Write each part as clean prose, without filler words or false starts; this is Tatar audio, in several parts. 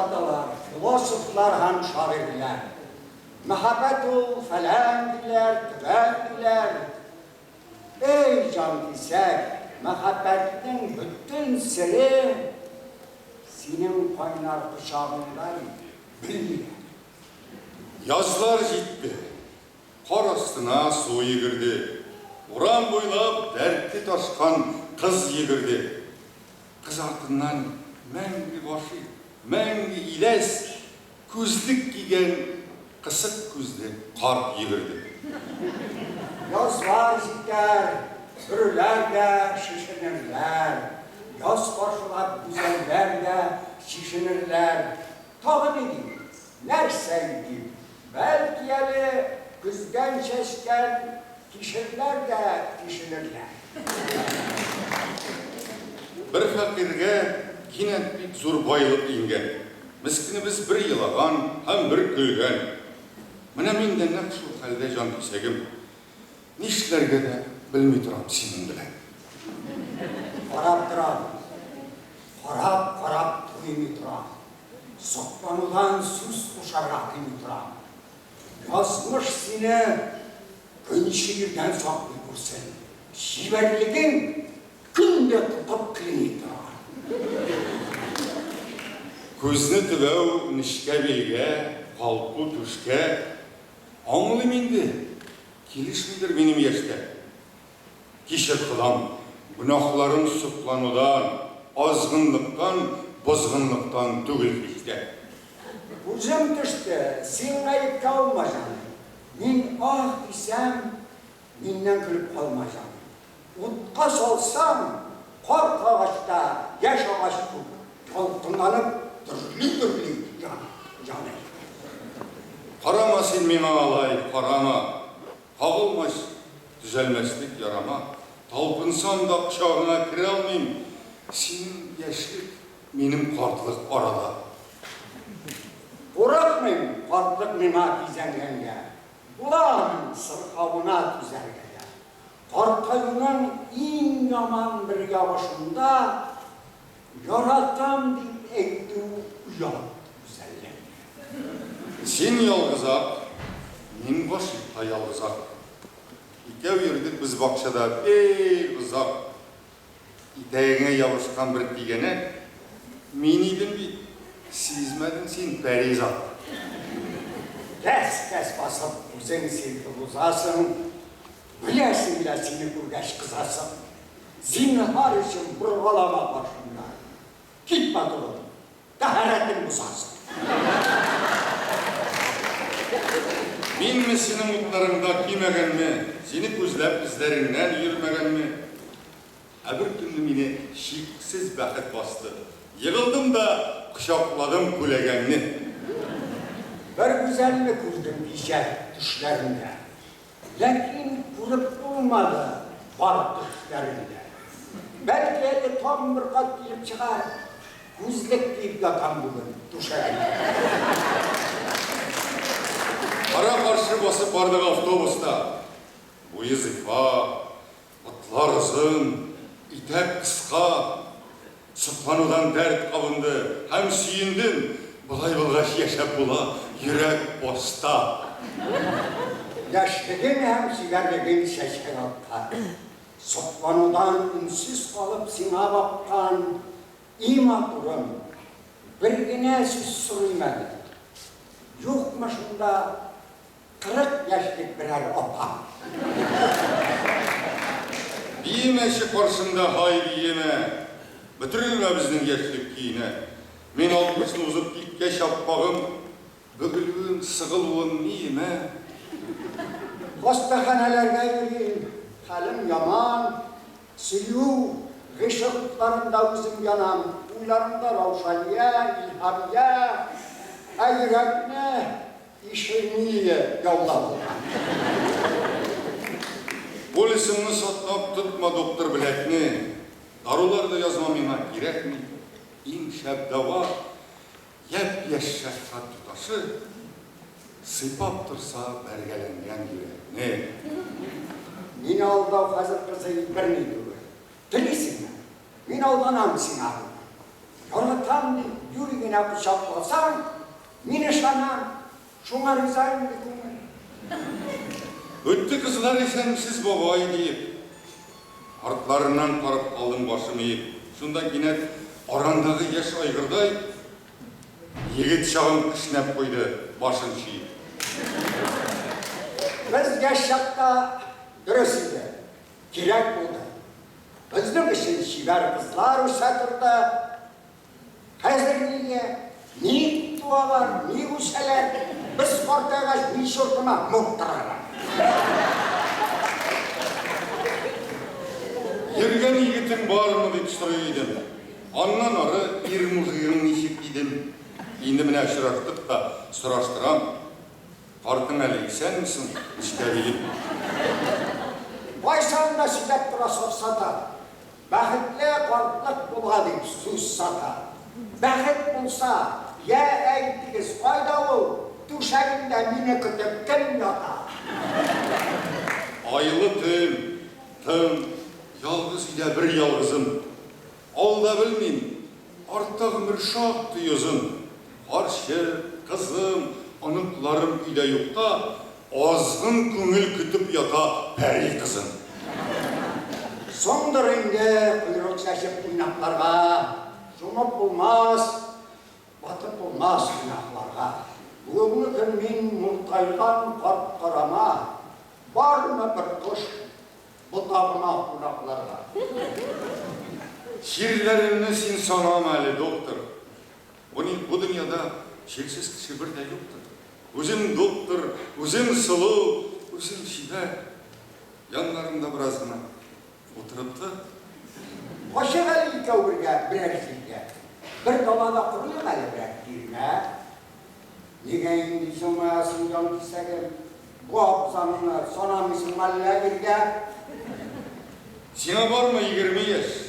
аталар философлар һәм шагыйрьләр. Мәхәббәт ул фәлән диләр, төгән диләр. Эй, җанкисәк, мәхәббәтнең бөтен сере синең кайнар кочагыңда бит, белмиләр. Язлар җитте. Кар астына су йөгерде. Урам буйлап дәрте ташкан кыз йөгерде. Кыз артыннан мәңге гашыйк, мәңге иләс күзлек кигән кысык күзле карт йөгерде. Язлар җитәр, бөреләр дә шешенерләр, Яз каршылап гүзәлләр дә чишенерләр. Тагы ни дим, нәрсә әйтим, бәлки әле көздән чәчкән кишерләр дә тишелерләр. Бер фәкыйрьгә кинәт бик зур байлык иңгән. Мескенебез бер елаган һәм бер көлгән. Менә мин дә нәкъ шул хәлдә, җанкисәгем. Нишләргә дә белми торам синең белән. Карап торам. Карап-карап туймый торам. Сокланудан сүз кушарга кыймый торам. Язмыш сине көнче ирдән саклый күрсен. Чибәрлегең көн дә тотып клини торган. Күзне төбәү нечкә билгә, калку түшкә. Аңлыйм инде, килешмидер минем яшькә. Кичер, Ходам, гөнаһларым сокланудан, азгынлыктан, бозгынлыктан түгел һич тә. Күзем төште, син гаепкә алма, җаный. Мин аһ дисәм, миннән көлеп калма, җаный. Утка салсаң, карт агач та яшь агач күк ялкынланып дөрли-дөрли яна, җаный. Карама син миңа алай, карама. Кагылмач, төзәлмәслек ярама. Талпынсам да кочагыңа керә алмыйм. Синең яшьлек, минем картлык арада. Курыкмыйм картлык миңа кизәнгәнгә. Була аның сырхавына түзәргә дә. Картаюның иң яман бер ягы шунда, яратам дип әйтү оят гүзәлләргә. Син ялгызак, мин гашыйк та ялгызак. Икәү йөрдек без бакчада бик озак. Итәгеңә ябышкан бер тигәнәк мин идем бит, сизмәдең син, пәризат. Кәс-кәс басып үзең селкеп узасың, беләсең лә сине күргәч кызасың. Зинһар өчен боргалама каршымда, кит матурым, тәһарәтең бозасың. Минме синең утларыңда көймәгәнме, сине күзләп эзләреңнән йөрмәгәнме? Ә бер көнне мине чиксез бәхет басты. Егылдым да кочакладым күләгәңне. Бер гүзәлне күрдем кичә төшләремдә. Ләкин күреп булмады бар төшләрен дә. Бәлки әле тагын бер кат килеп чыгар. Күзлек киеп ятам бүген түшәгемдә. Кара-каршы басып бардык автобуста. Буе зифа, Атлар озын, итәк кыска. Сокланудан дәрт кабынды һәм сөендем, болай булгач яшәп була, йөрәк баста. Яшьлегең һәм чибәрлегең чәчәк аткан, сокланудан өнсез калып сиңа баккан и матурым, бер генә сүз сорыйм әле, юкмы шунда 40 яшьлек берәр апа. Биемәче каршында, һай, биемә! Бөтерелмә безнең яшьлек көенә. Мин алтмышны узып киткәч, аппагым, бөгелүең, сыгылуың ниемә? Хастаханәләргә йөрим, хәлем яман. Сөю, гыйшык утларында үзем янам, уйларымда Раушания, Илһамия, ә йөрәкне Ишемия яулап алган. Полисыңны саклап тотма доктор беләкне, дарулар да язма миңа кирәкми, иң шәп дәва, япь-яшь шәфкать туташы сыйпап торса бәргәләнгән йөрәкне. Мине алдау хәзер, кызый, берни түгел. Телисеңме, мин алданам сиңа бүген. Яратам дип юри генә кочакласаң, мин ышанам, шуңа риза инде күңел. Үтте кызлар исәнмесез, бабай, диеп. Артларыннан карап калдым башым иеп. Шунда кинәт арандагы яшь айгырдай егет чагым кешнәп куйды, башын чөеп. Без яшь чакта дөрес иде, кирәк булды. Безнең өчен чибәр кызлар үсә торды. Хәзер нигә? Ник туалар, ник үсәләр? Без картайгач ни чортыма муктыралар? Йөргән егетең бармы дип сорый идем. Аннан ары ир мужигың ничек дидем. Инде менә очраштык та сораштырам. Картың әле исәнме соң, нечкәбилем? Кайчан да сөйләп тора сафсата. Бәхетле картлык була дип сүз сата. Бәхет булса, йә әйтегез, кайда ул, түшәгендә мине көтеп кем ята? Айлы төн, тын, ялгыз өйдә бер ялгызым. Алда белмим, артта гомер шактый озын. Карчык, кызым, оныкларым өйдә юкта, азгын күңел көтеп ята пәри кызын. Соңдыр инде койрык чәчеп уйнакларга, чумып булмас, батып булмас гөнаһларга. Бүгенге көн мин муртайган карт карама, бармы бер кош ботагыма кунакларга? Чирләремне син санама әле, доктор. Бу ни, бу дөньяда чирсез кеше бер дә юктыр. Үзем доктор, үзем сылу, үзем чибәр. Яннарымда бераз гына утырып тор. Качыйк әле икәү бергә берәр җиргә. Бер далада корыйк әле берәр тирмә. Нигә инде җылмаясың, җанкисәгем? Бу абзаңны санамыйсың мәллә иргә? Сиңа бармы 20 яшь?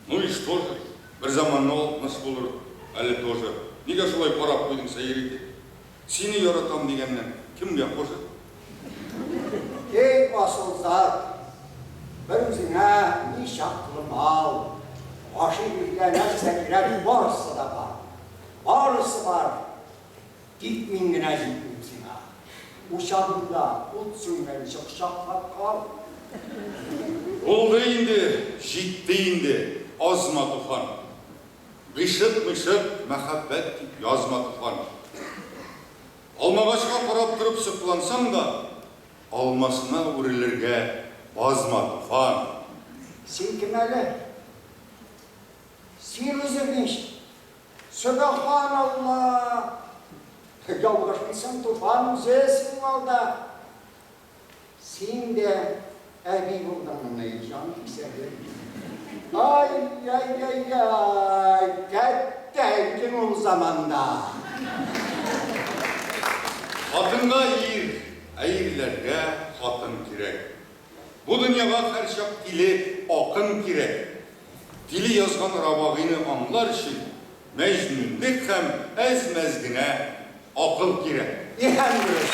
Ну и что же? Бер заманны 60 булыр әле тоже. Нигә шулай карап куйдың сәер итеп? Сине яратам дигәннән кемгә хуже? Эй, асыл зат, бер үзеңә ничаклы мал, гашыйк иргә нәрсә кирәк, барысы да бар. Барысы бар, тик мин генә җитмим сиңа. Учагыңда ут сүнгәнче кочаклап кал. Булды инде, җитте инде, азма, Туфан. Гыйшык-мыйшык, мәхәббәт дип язма, Туфан. Алмагачка карап торып соклансаң да, алмасына үрелергә базма, Туфан. Син кем әле? Син үзең ич! Сөбеханалла! Ялгышмыйсың, Туфан үзе синең алда. Син дә әби булдыңмыни, җан кисәгем? Ай-яй-яй-яй, кәттә идең ул заманда! Хатынга ир, ә ирләргә хатын кирәк. Бу дөньяга һәрчак тиле акын кирәк. Тиле язган робагыйны аңлар өчен мәҗнүнлек һәм әз-мәз генә акыл кирәк. И һәм дөрес.